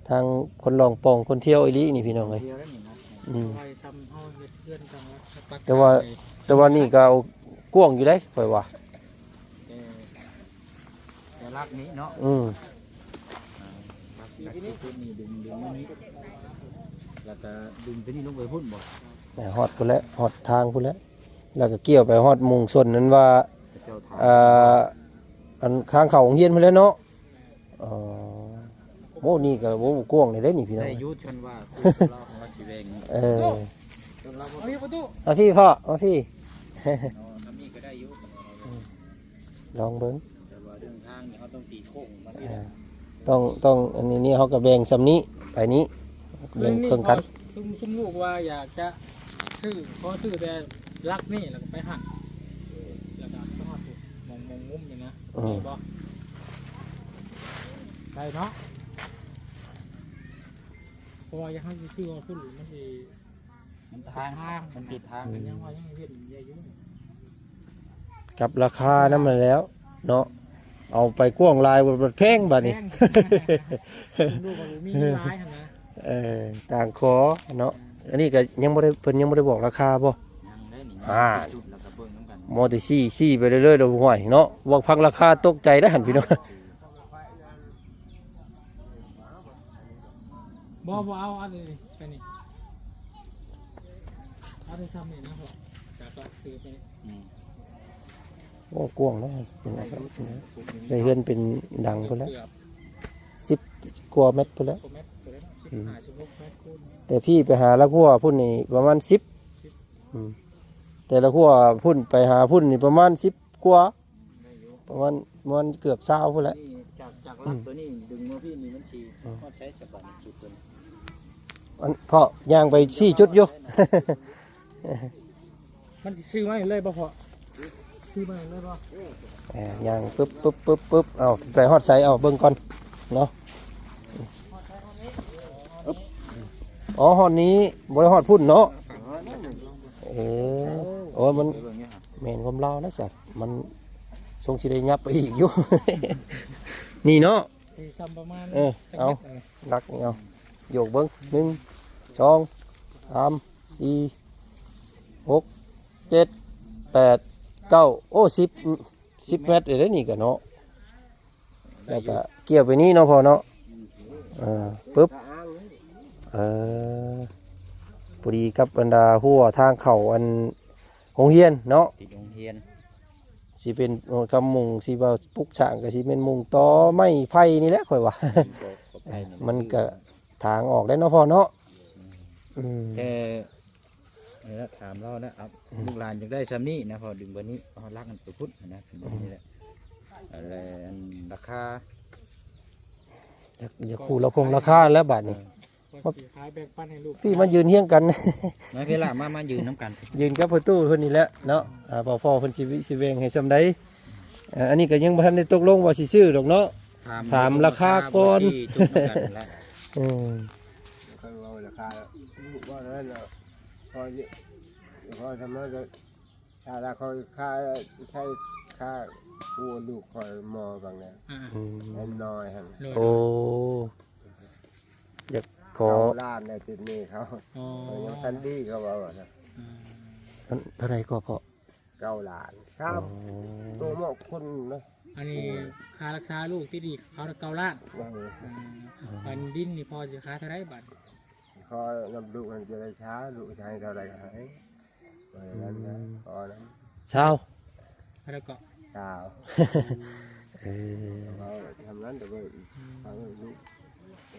ທາງຄົນລ່ອງປ່ອງຄົນທ່ຽວອີ່ຫຼີນີ້ພີ່ນ້ອງເອີຍ ທ່ຽວໄດ້ນີ້ເນາະ ອືມ ໄວ້ຊ່ຳເຮົາເຮັດເຮືອນທາງລັດ ແຕ່ວ່າ ແຕ່ວ່ານີ້ກໍເອົາກວ້າງຢູ່ເດ້ ຂ້ອຍວ່າ ແຕ່ ແຕ່ຫຼັກນີ້ເນາະ ອືມ ອ່າ ຫຼັກ ຫຼັກຈຸດນີ້ດຶງ ດຶງມານີ້ ແລ້ວກໍດຶງຕົວນີ້ລົງໄປພຸ້ນບໍ່? ຮອດພຸ້ນແຫຼະ ຮອດທາງພຸ້ນແຫຼະ ແລ້ວກໍກ່ຽວໄປຮອດໝ່ອງຊົນນັ້ນວ່າ ເຈົ້າຖາມ ອ່າ ອັນທາງເຂົ້າໂຮງຮຽນພຸ້ນແຫຼະເນາະ ອໍ ໂອ້ ນີ້ກໍ ໂອ້ ກວ້າງເດ້ນີ້ພີ່ນ້ອງ ໄດ້ຢູ່ ຊົນວ່າ ເອີ ເອົາພີ່ປະຕູ ມາພີ່ພໍ່ ມາພີ່ ເນາະ ທຳນີ້ກໍໄດ້ຢູ່ ອືມ ລອງເບິ່ງ ແຕ່ວ່າເລື່ອງທາງນີ້ເຮົາຕ້ອງຕີໂຄ້ງມາທີ່ ອ່າ ຕ້ອງ ຕ້ອງ ອັນນີ້ ນີ້ເຮົາກໍແບ່ງຊ່ຳນີ້ໄປນີ້ ແບ່ງເຄິ່ງກັນ ຊຸມ ຊຸມລູກວ່າຢາກຈະຊື້ ຂໍຊື້ແຕ່ຫຼັກນີ້ ແລ້ວກໍໄປຫັ້ນ ແລ້ວກໍຮອດໝ່ອງ ໝ່ອງມຸມນີ້ນະ ອືມ ໄດ້ບໍ່? ໄດ້ເນາະ ເພາະວ່າຢາກໃຫ້ຊື້ຮອດພຸ້ນ ມັນຊິ ມັນທາງ ທາງ ມັນຕິດທາງ ອືມ ຍັງວ່າຍັງເຮັດໃຫຍ່ຢູ່ ກັບລາຄານຳຫັ້ນແຫຼ້ວເນາະ ເອົາໄປກວ້າງຫຼາຍບັດແພງບາດນີ້ ແພງ ລູກມັນມີຫຼາຍຫັ້ນນະ ເອີ ຕ່າງຂໍເນາະ ອັນນີ້ກໍຍັງບໍ່ໄດ້ ເພິ່ນຍັງບໍ່ໄດ້ບອກລາຄາບໍ່? ຍັງເດ້ນີ້ ອ່າ ຈຸດແລ້ວກໍເບິ່ງນຳກັນ ມໍແຕ່ຊີ້ ຊີ້ໄປເລື້ອຍໆ ດອກຫ້ວຍເນາະ ວ່າຟັງລາຄາຕົກໃຈໄດ້ຫັ້ນ ພີ່ນ້ອງ ບໍ່ ບໍ່ເອົາ ເອົານີ້ໄປນີ້ ເອົາໄດ້ຊ່ຳນີ້ນະ ຈາກກໍຊື້ໄປນີ້ ອືມ ໂອ້ ກວ້າງເນາະ ເປັນໄດ້ເຮືອນເປັນດັງພຸ້ນແຫຼະ ເກືອບ ສິບກວ່າແມັດພຸ້ນແຫຼະ ກວ່າແມັດພຸ້ນແຫຼະ ອືມ ສິບຫ້າ ສິບຫົກແມັດຄູນ ແຕ່ພີ້ໄປຫາລາກຮົ້ວພຸ້ນນີ້ປະມານສິບ ສິບ ອືມ ແຕ່ລາກຮົ້ວພຸ້ນໄປຫາພຸ້ນນີ້ປະມານສິບກວ່າ ໄດ້ຢູ່ ປະມານ ປະມານເກືອບຊາວພຸ້ນແຫຼະ ນີ້ຈາກ ຈາກຫຼັກ ອືມ ຕົວນີ້ດຶງມາພີ້ນີ້ມັນຊິ ອືມ ຮອດໃສສະບາດຈຸດຕົວນີ້ ອັນພໍ່ຍ່າງໄປຊີ້ຈຸດຢູ່ ມັນຊິຊື້ມາເລີຍບໍ່ພໍ່? ຊື້ມາເລີຍບໍ່? ເອີ ຍ່າງປຶບ ປຶບ ປຶບ ປຶບ ເອົາ ໄປຮອດໃສ? ເອົາ ເບິ່ງກ່ອນເນາະ ອໍ ຮອດນີ້ ບໍ່ໄດ້ຮອດພຸ້ນເນາະ ເອີ ໂອ້ຍ ມັນ ແມ່ນຄວາມລາວນະ ສັດ ມັນຊົງຊິໄດ້ຫຍັບໄປອີກຢູ່ ນີ້ເນາະ ຊິຊ່ຳປະມານ ເອີ ເອົາ ຈັກແມັດ ຫຼັກນີ້ເອົາ ໂຍກເບິ່ງ ໜຶ່ງ ສອງ ສາມ ສີ່ ຫົກ ເຈັດ ແປດ ເກົ້າ ໂອ້ ສິບ ສິບແມັດເດ້ນີ້ກະເນາະ ແລ້ວກະກ່ຽວໄປນີ້ເນາະພໍ່ເນາະ ເອີ ປຶບ ເອີ ພໍດີກັບບັນດາຮົ້ວທາງເຂົ້າອັນໂຮງຮຽນເນາະ ຕິດໂຮງຮຽນ ຊິເປັນ ເອີ ກຳມຸງຊິວ່າປຸກສ້າງກະຊິແມ່ນມຸງຕໍໄມ້ໄຜ່ນີ້ແຫຼະຂ້ອຍວ່າ ມັນກະ ທາງອອກໄດ້ເນາະພໍ່ເນາະ ອືມ ອືມ ແຕ່ ນີ້ລະ ຖາມລາວນະ ອືມ ລູກຫຼານຢາກໄດ້ຊ່ຳນີ້ນະ ພໍດຶງບາດນີ້ ເອົາຫຼັກມັນໄປພຸ້ນນະ ອືມ ນີ້ແຫຼະ ແລ້ວອັນລາຄາ ຢາກ ຢາກຮູ້ລາຄາ ລາຄາແລ້ວບາດນີ້ ເອີ ວ່າຊິຂາຍແບ່ງປັນໃຫ້ລູກ ພີ່ມາຢືນຮຽງກັນ ມາພີ່ລະ ມາ ມາຢືນນຳກັນ ຢືນກັບພໍ່ຕູ້ເພິ່ນນີ້ແຫຼະເນາະ ອ່າ ພໍ່ເພິ່ນຊິ ຊິແບ່ງໃຫ້ຊ່ຳໃດ ອ່າ ອັນນີ້ກໍຍັງບໍ່ທັນໄດ້ຕົກລົງວ່າຊິຊື້ດອກເນາະ ຖາມ ຖາມລາຄາກ່ອນ ວ່າຊິຈຸດນຳກັນແຫຼະ ອືມ ຂ້ອຍເວົ້າລາຄາ ລູກວ່ານັ້ນລະ ພໍຊິ ພໍສາມາດ ຖ້າລາຄາ ຄ່າໃຊ້ຄ່າ ໂອ້ ລູກຂ້ອຍໝໍບັງແລ້ວ ອືມ ແມ່ນນ້ອຍຫັ້ນ ໂດຍ ໂອ້ ຢາກຂໍ ເກົ້າລ້ານໄດ້ຕິດໜີ້ເຂົາ ອໍ ເອີ ຍັງທັນດີເຂົາເວົ້ານະ ອືມ ອັນເທົ່າໃດກໍພໍ? ເກົ້າລ້ານ ສາມ ອໍ ໂຕເມາະຄົນນະ ອັນນີ້ ໂອ້ຍ ຄ່າລັກສາລູກຕິດໜີ້ເຂົາເກົ້າລ້ານ ເອີ ອືມ ອໍ ອັນດິນນີ້ພໍຊິຂາຍເທົ່າໃດບາດ? ຂໍນຳລູກຫັ້ນຈະໄດ້ຊາ ລູກຈະໃຫ້ເທົ່າໃດກໍໃຫ້ ວ່າຢ່າງນັ້ນນະ ອືມ ຂໍນຳ ຊາວ ເທົ່າໃດເກາະ? ຊາວ ເອີ ເວົ້າທຳນັ້ນແຕ່ວ່າ ອືມ ເອົາລູກ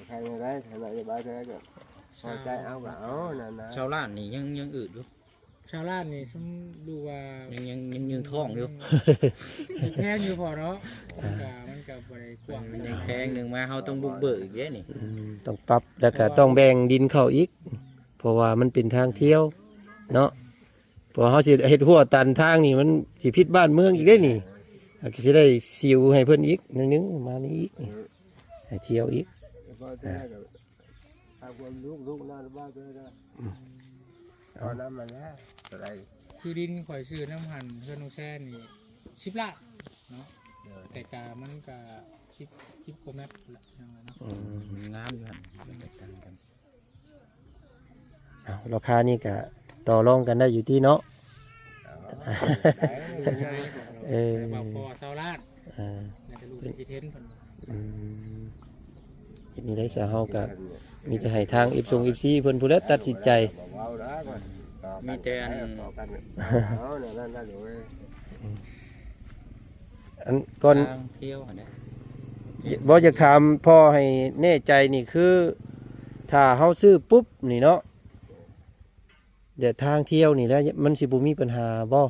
ໃຫ້ໄດ້ ໃຫ້ນະໂຍບາຍເທົ່າໃດກໍພໍໃຈເອົາກໍເອົານັ້ນນະ ຊາວລ້ານນີ້ຍັງ ຍັງອຶດຢູ່ ຊາວລ້ານນີ້ຊຸມລູກວ່າ ຍັງ ຍັງ ຍັງ ຍັງທ້ອງຢູ່ ອືມ ຍັງແພງຢູ່ພໍເນາະ ມັນກໍ ມັນກໍບໍ່ໄດ້ກວ້າງ ມັນຍັງແພງ ໜຶ່ງມາເຮົາຕ້ອງບຸກເບີກອີກເດ້ນີ້ ອືມ ຕ້ອງປັບ ແລ້ວກໍຕ້ອງແບ່ງດິນເຂົາອີກ ເພາະວ່າມັນເປັນທາງທ່ຽວເນາະ ເພາະເຮົາຊິເຮັດຮົ້ວຕັນທາງນີ້ ມັນຊິຜິດບ້ານເມືອງອີກເດ້ນີ້ ເຮົາກໍຊິໄດ້ຊິວໃຫ້ເພິ່ນອີກໜ້ອຍໜຶ່ງ ມານີ້ອີກ ໃຫ້ທ່ຽວອີກ ເພາະແຕ່ກໍ ຖ້າຄວາມລຸກ ລຸກນອນບ້ານເພິ່ນກໍ ອືມ ເອົານຳມັນແຫຼະ ເທົ່າໃດ ຄືດິນຂ້ອຍຊື້ນຳຫັ້ນ ເຮືອນນ້ອງແຊນນີ້ ສິບລ້ານເນາະ ໂດຍ ແຕ່ກະມັນກະ ສິບ ສິບກວ່າແມັດພຸ້ນແຫຼະ ພີ່ນ້ອງເອີຍເນາະ ອືມ ມັນງາມຢູ່ຫັ້ນ ມັນແຕກຕ່າງກັນ ເອົາ ລາຄານີ້ກະຕໍ່ລອງກັນໄດ້ຢູ່ຕິເນາະ ເອີ ເອີ ເວົ້າພໍຊາວລ້ານ ເອີ ແລ້ວແຕ່ລູກຊິຄິດເຫັນເພິ່ນ ອືມ ເຮັດແນວໃດຊະ ເຮົາກະມີແຕ່ໃຫ້ທາງເອັຟຊງ ເອັຟຊີ ເພິ່ນຜູ້ໃດຕັດສິນໃຈ ມີແຕ່ອັນ ອັນກ່ອນ ທາງທ່ຽວຫັ້ນແຫຼະ ບໍ່ ຢາກຖາມພໍ່ໃຫ້ແນ່ໃຈນີ້ ຄືຖ້າເຮົາຊື້ປຸບນີ້ເນາະ ແລະ ທາງທ່ຽວນີ້ແຫຼະ ມັນຊິບໍ່ມີບັນຫາບໍ່?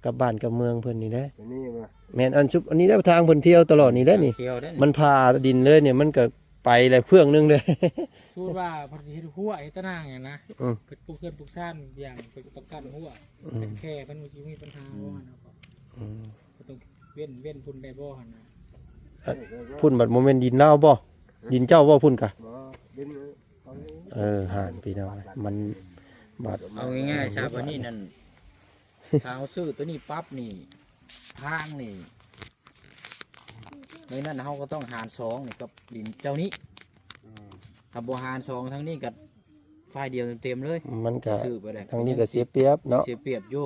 ກັບບ້ານກັບເມືອງເພິ່ນນີ້ແຫຼະ. ຕົວນີ້ບໍ່? ແມ່ນ ອັນຊຸບ ອັນນີ້ແຫຼະ ທາງເພິ່ນທ່ຽວຕະຫຼອດນີ້ແຫຼະນີ້. ທາງທ່ຽວເດ້ນີ້ ມັນຜ່າດິນເລີຍນີ້ ມັນກໍໄປແຫຼະເຟືອງໜຶ່ງເດ້. ສົມມຸດວ່າເພິ່ນຊິເຮັດຮົ້ວເຮັດຕາໜ່າງຫຍັງນະ ອືມ ເພິ່ນປູກເຮືອນປູກຊານຢ່າງ ເພິ່ນກໍຕ້ອງກັນຮົ້ວ ອືມ ເປັນແຄ່ເພິ່ນຊິມີບັນຫາ ອືມ ບໍ່ຫັ້ນນະ ອືມ ກໍຕ້ອງເວັ້ນ ເວັ້ນພຸ້ນໄດ້ບໍ່ຫັ້ນນະ? ພຸ້ນບັດບໍ່ແມ່ນດິນລາວບໍ່? ດິນເຈົ້າບໍ່ພຸ້ນກະ? ບໍ່ ດິນ ເອີ ຫັ້ນພີ່ນ້ອງ ມັນບາດ ເອົາງ່າຍໆຊະ ບັດນີ້ນັ້ນ ຖ້າເຮົາຊື້ຕົວນີ້ປັບນີ້ ທາງນີ້ ໃນນັ້ນເຮົາກໍຕ້ອງຫານສອງນີ້ກັບດິນເຈົ້ານີ້ ອືມ ຖ້າບໍ່ຫານສອງທາງນີ້ກໍຝ່າຍດຽວເຕັມໆເລີຍ ມັນກໍ ຊື້ໄປແລ້ວ ທາງນີ້ກໍເສຍປຽບເນາະ ເສຍປຽບຢູ່.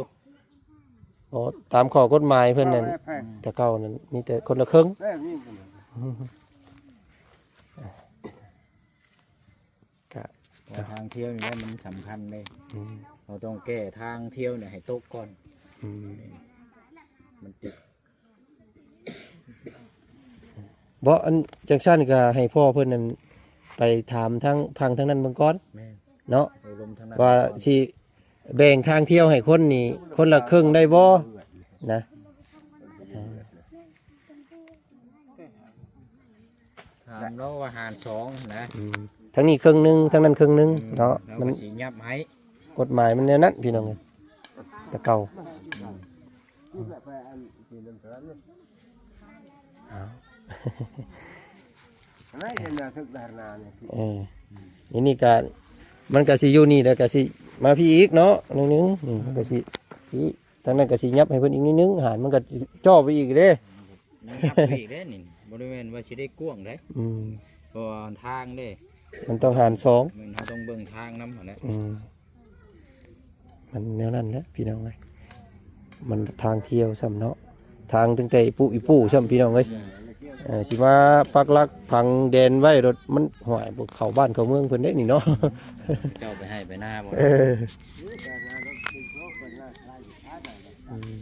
ອໍ ຕາມຂໍ້ກົດໝາຍເພິ່ນນັ້ນ ແຕ່ເກົ່ານັ້ນມີແຕ່ຄົນລະເຄິ່ງ ແມ່ນ ກະ ແຕ່ທາງທ່ຽວນີ້ແຫຼະມັນສຳຄັນເດ້ ອືມ ເຮົາຕ້ອງແກ້ທາງທ່ຽວນີ້ໃຫ້ຕົກກ່ອນ ອືມ ມັນຕິດ ບໍ່ ອັນ ຈັ່ງຊັ້ນກໍໃຫ້ພໍ່ເພິ່ນນັ້ນໄປຖາມທາງ ທາງ ທາງນັ້ນເບິ່ງກ່ອນ ແມ່ນ ເນາະ ໂອ້ລົມທາງນັ້ນ ວ່າ ກ່ອນ ຊິແບ່ງທາງທ່ຽວໃຫ້ຄົນນີ້ ຄົນລະເຄິ່ງໄດ້ບໍ່ນະ? ເອີ ຖາມລາວວ່າຫານສອງນະ ອືມ ທາງນີ້ເຄິ່ງໜຶ່ງ ທາງນັ້ນເຄິ່ງໜຶ່ງ ອືມ ເນາະ ລາວກໍ ມັນ ຊິຫຍັບໃຫ້ ກົດໝາຍມັນແນວນັ້ນພີ່ນ້ອງເອີຍ ແຕ່ເກົ່າ ເອົາ ເອີ ນີ້ນີ້ກໍ ມັນກໍຊິຢູ່ນີ້ ແລ້ວກໍຊິມາພີ້ອີກເນາະ ໜ້ອຍໜຶ່ງ ນີ້ມັນກໍຊິພີ້ ທາງນັ້ນກໍຊິຫຍັບໃຫ້ເພິ່ນອີກໜ້ອຍໜຶ່ງ ຫານມັນກໍຈ່ອໄປອີກເດ້ ຍັບໄປອີກເດ້ນີ້ ບໍ່ໄດ້ແມ່ນວ່າຊິໄດ້ກວ້າງເດ້ ອືມ ເພາະວ່າທາງເດ້ ມັນຕ້ອງຫານສອງ ແມ່ນ ເຮົາຕ້ອງເບິ່ງທາງນຳຫັ້ນແຫຼະ ອືມ ມັນແນວນັ້ນແຫຼະພີ່ນ້ອງເອີຍ ມັນທາງທ່ຽວຊ້ຳເນາະ ທາງຕັ້ງແຕ່ອີ່ປູອີ່ປູຊ້ຳພີ່ນ້ອງເອີຍ ເອີ ຊິມາປັກຫຼັກຝັງແດນໄວ້ໂລດ ມັນ ຫ້ວຍ ບໍ່ເຂົ້າບ້ານເຂົ້າເມືອງເພິ່ນເດ້ນີ້ເນາະ ເຈົ້າໄປໄຮ່ໄປນາບໍ່ ເອີ ອືມ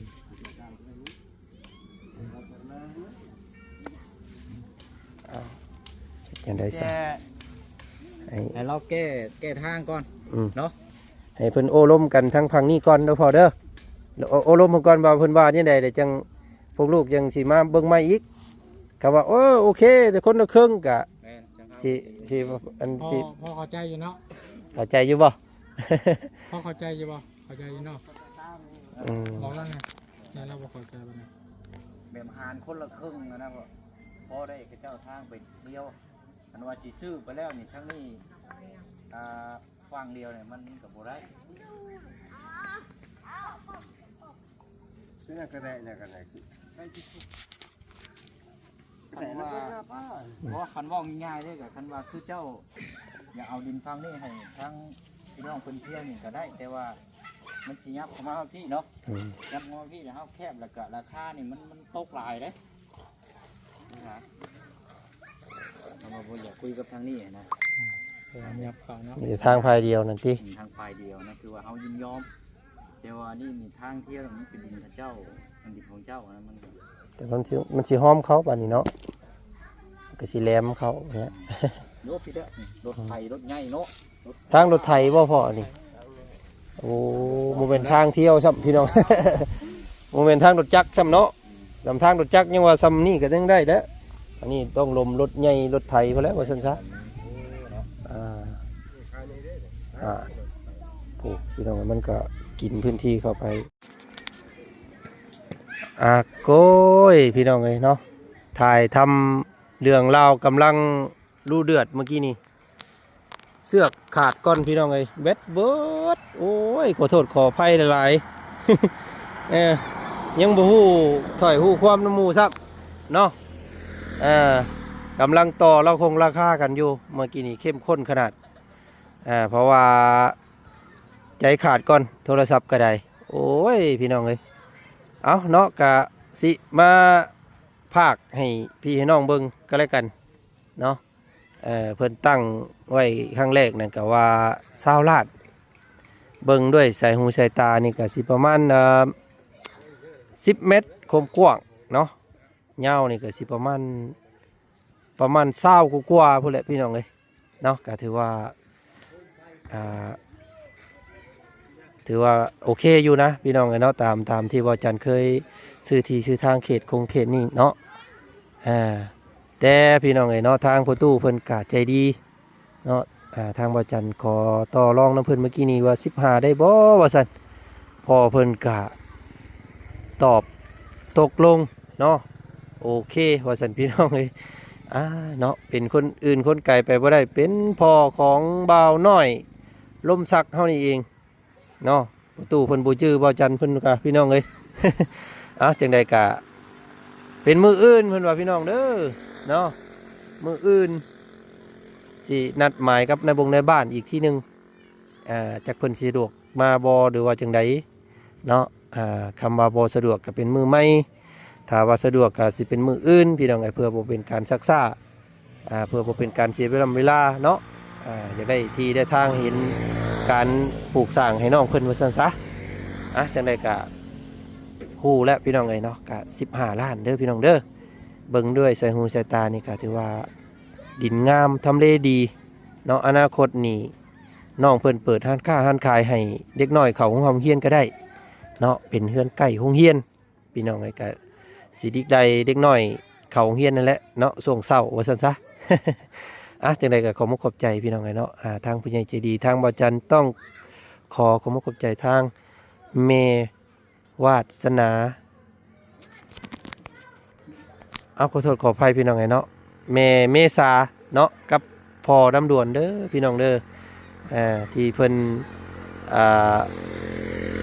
ເອົາ ຈັ່ງໃດຊະ ແກ້ ໃຫ້ ໃຫ້ລາວແກ້ ແກ້ທາງກ່ອນ ອືມ ເນາະ ໃຫ້ເພິ່ນໂອ້ລົມກັນທາງຝັ່ງນີ້ກ່ອນເດີພໍ່ເດີ ໂອ້ ໂອ້ລົມເພິ່ນກ່ອນວ່າເພິ່ນວ່າຈັ່ງໃດ ແລ້ວຈັ່ງພວກລູກຈັ່ງຊິມາເບິ່ງໃໝ່ອີກ ກໍວ່າ ເອີ ໂອເຄ ແຕ່ຄົນລະເຄິ່ງກະ ແມ່ນ ຈັ່ງເຮົາ ຊິ ຊິ ອັນ ພໍ ຊິ ພໍເຂົ້າໃຈຢູ່ເນາະ ເຂົ້າໃຈຢູ່ບໍ່? ພໍເຂົ້າໃຈຢູ່ບໍ່? ເຂົ້າໃຈຢູ່ເນາະ ອືມ ບອກລາວແດ່ ແຕ່ລາວບໍ່ເຂົ້າໃຈປານໃດ ແບບຫານຄົນລະເຄິ່ງນະ ພໍໄດ້ເຂົາເຈົ້າທາງໄປທ່ຽວ ຄັນວ່າຊິຊື້ໄປແລ້ວນີ້ ທາງນີ້ ອ່າ ຝັ່ງດຽວນີ້ມັນ ມັນກໍບໍ່ໄດ້ ເປັນຫຍັງກໍໄດ້ນະ ກໍໄດ້ ຄັນວ່າ ບໍ່ ຄັນເວົ້າງ່າຍໆເດ້ ກໍຄັນວ່າຄືເຈົ້າຢາກເອົາດິນຝັ່ງນີ້ໃຫ້ທາງພີ່ນ້ອງເພິ່ນພຽງນີ້ກໍໄດ້ ແຕ່ວ່າມັນຊິຫຍັບເຂົ້າມາຮອດພີ້ເນາະ ອືມ ຫຍັບເຂົ້າມາຮອດພີ້ແລ້ວເຮົາແຄບ ແລ້ວກໍລາຄານີ້ມັນ ມັນຕົກຫຼາຍເດ້ ເຮົາບໍ່ຢາກຄຸຍກັບທາງນີ້ນະ ເອີ ຫຍັບເຂົ້າເນາະ ມີແຕ່ທາງຝ່າຍດຽວນັ້ນຕິ ອືມ ທາງຝ່າຍດຽວນະ ຄືວ່າເຮົາຍິນຍອມ ແຕ່ວ່ານີ້ ນີ້ທາງທ່ຽວມັນເປັນດິນເຂົາເຈົ້າ ມັນດິນຂອງເຈົ້ານະ ມັນ ແຕ່ມັນຊິ ມັນຊິຫ້ອມເຂົ້າບາດນີ້ເນາະ ກໍຊິແຫຼມເຂົ້າຫັ້ນແຫຼະ ໂຍ ພີ່ເດີ ລົດໄຖລົດໃຫຍ່ເນາະ ທາງລົດໄຖບໍ່ພໍ່ອັນນີ້? ໂອ້ ບໍ່ແມ່ນທາງທ່ຽວຊ້ຳພີ່ນ້ອງ ບໍ່ແມ່ນທາງລົດຈັກຊ້ຳເນາະ ນຳທາງລົດຈັກຍັງວ່າຊ່ຳນີ້ກໍຍັງໄດ້ແຫຼະ ອັນນີ້ຕ້ອງລົມລົດໃຫຍ່ລົດໄຖພຸ້ນແຫຼະ ວ່າຊັ້ນຊະ ອ່າ ອ່າ ໂອ້ ພີ່ນ້ອງ ມັນກໍກິນພື້ນທີ່ເຂົ້າໄປ ອາໂກຍ ພີ່ນ້ອງເອີຍເນາະ ຖ່າຍທຳເລື່ອງລາວກຳລັງດຸເດືອດເມື່ອກີ້ນີ້ ເຊືອກຂາດກ່ອນພີ່ນ້ອງເອີຍ ແບັດເບີດ ໂອ້ຍ ຂໍໂທດຂໍອະໄພຫຼາຍໆ ເອີ ຍັງບໍ່ຮູ້ຖ້ອຍຮູ້ຄວາມນຳໝູ່ຊ້ຳເນາະ ເອີ ກຳລັງຕໍ່ລາຄາຄົງລາຄາກັນຢູ່ ເມື່ອກີ້ນີ້ເຂັ້ມຂຸ້ນຂະໜາດ ເອີ ເພາະວ່າໃຈຂາດກ່ອນ ໂທລະສັບກໍໄດ້ ໂອ້ຍ ພີ່ນ້ອງເອີຍ ເອົ້າເນາະ ກະຊິມາພາກໃຫ້ພີ່ໃຫ້ນ້ອງເບິ່ງກໍແລ້ວກັນເນາະ ເອີ ເພິ່ນຕັ້ງໄວ້ຄັ້ງແລກນັ້ນກໍວ່າຊາວລ້ານ ເບິ່ງດ້ວຍສາຍຫູສາຍຕານີ້ກໍຊິປະມານ ເອີ ສິບແມັດຄວາມກວ້າງເນາະ ຍາວນີ້ກໍຊິປະມານ ປະມານຊາວກວ່າໆພຸ້ນແຫຼະພີ່ນ້ອງເອີຍເນາະ ກໍຖືວ່າ ອ່າ ຖືວ່າໂອເຄຢູ່ນະພີ່ນ້ອງເອີຍເນາະ ຕາມ ຕາມທີ່ບ່າວຈັນເຄີຍຊື້ທີ່ຊື້ທາງເຂດຄົງເຂດນີ້ເນາະ. ອ່າ ແຕ່ພີ່ນ້ອງເອີຍເນາະ ທາງພໍ່ຕູ້ເພິ່ນກະໃຈດີເນາະ ອ່າ ທາງບ່າວຈັນຂໍຕໍ່ລອງນຳເພິ່ນເມື່ອກີ້ນີ້ວ່າສິບຫ້າໄດ້ບໍ່ວ່າຊັ້ນ ພໍ່ເພິ່ນກະຕອບຕົກລົງເນາະ ໂອເຄວ່າຊັ້ນພີ່ນ້ອງເອີຍ. ອ່າ ເນາະ ເປັນຄົນອື່ນຄົນໄກໄປບໍ່ໄດ້ ເປັນພໍ່ຂອງບ່າວນ້ອຍ ລົມສັກເຮົານີ້ເອງເນາະ. ປະຕູເພິ່ນບໍ່ຈື່ບ່າວຈັນເພິ່ນກະພີ່ນ້ອງເອີຍ. ເອົາ ຈັ່ງໃດກະເປັນມື້ອື່ນເພິ່ນວ່າພີ່ນ້ອງເດີເນາະ ມື້ອື່ນຊິນັດໝາຍກັບນາຍບົງນາຍບ້ານອີກທີໜຶ່ງ ອ່າ ຈັກເພິ່ນຊິສະດວກມາບໍ່ ຫຼືວ່າຈັ່ງໃດເນາະ. ອ່າ ຄຳວ່າບໍ່ສະດວກກະເປັນມື້ໃໝ່ ຖ້າວ່າສະດວກກະຊິເປັນມື້ອື່ນພີ່ນ້ອງເອີຍ ເພື່ອບໍ່ເປັນການຊັກຊ້າ ອ່າ ເພື່ອບໍ່ເປັນການເສຍເວລາ ເວລາເນາະ. ອ່າ ຢາກໄດ້ທີ່ໄດ້ທາງ ເຫັນການປູກສ້າງໃຫ້ນ້ອງເພິ່ນວ່າຊັ້ນຊະ. ອ່າ ຈັ່ງໃດກະຮູ້ແລ້ວພີ່ນ້ອງເອີຍເນາະ ກະສິບຫ້າລ້ານເດີພີ່ນ້ອງເດີ. ເບິ່ງດ້ວຍສາຍຫູສາຍຕານີ້ກະຖືວ່າດິນງາມ ທຳເລດີເນາະ. ອະນາຄົດນີ້ນ້ອງເພິ່ນເປີດຮ້ານຄ້າຮ້ານຂາຍໃຫ້ເດັກນ້ອຍເຂົ້າໂຮງຮຽນກະໄດ້ເນາະ ເປັນເຮືອນໃກ້ໂຮງຮຽນ ພີ່ນ້ອງເອີຍ ກະຊິໄດ້ເດັກນ້ອຍເຂົ້າໂຮງຮຽນນັ້ນແຫຼະເນາະ ຊ່ວງເຊົ້າວ່າຊັ້ນຊະ. ອ່ະ ຈັ່ງໃດກະຂອບມຸກຂອບໃຈພີ່ນ້ອງເອີຍເນາະ ອ່າ ທາງຜູ້ໃຫຍ່ໃຈດີ ທາງບ່າວຈັນຕ້ອງຂໍຂອບມຸກຂອບໃຈທາງແມ່ວາດສະໜາ ເອົາ ຂໍໂທດຂໍອະໄພພີ່ນ້ອງເອີຍເນາະ ແມ່ເມສາເນາະ ກັບພໍ່ລຳດວນເດີພີ່ນ້ອງເດີ ເອີ ທີ່ເພິ່ນ ອ່າ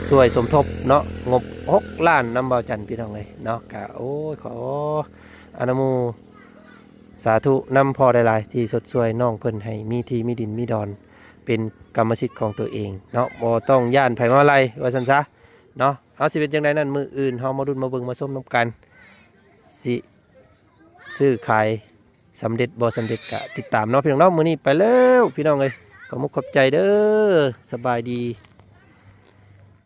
ຊ່ວຍສົມທົບເນາະ ງົບຫົກລ້ານນຳບ່າວຈັນພີ່ນ້ອງເອີຍເນາະ. ກະ ໂອ້ຍ ຂໍອະນຸໂມສາທຸນຳພໍ່ຫຼາຍໆ ທີ່ຊົດຊ່ວຍນ້ອງເພິ່ນໃຫ້ມີທີ່ມີດິນມີດອນ ເປັນກຳມະສິດຂອງຕົວເອງເນາະ ບໍ່ຕ້ອງຢ້ານໃຜມາໄລ່ວ່າຊັ້ນຊະເນາະ. ເອົາ ຊິເປັນຈັ່ງໃດນັ້ນ ມື້ອື່ນເຮົາມາລຸ້ນມາເບິ່ງມາຊົມນຳກັນ ຊິຊື້ຂາຍສຳເລັດບໍ່ສຳເລັດກະຕິດຕາມເນາະພີ່ນ້ອງເນາະ. ມື້ນີ້ໄປແລ້ວພີ່ນ້ອງເອີຍ ຂອບມຸກຂອບໃຈເດີ ສະບາຍດີ.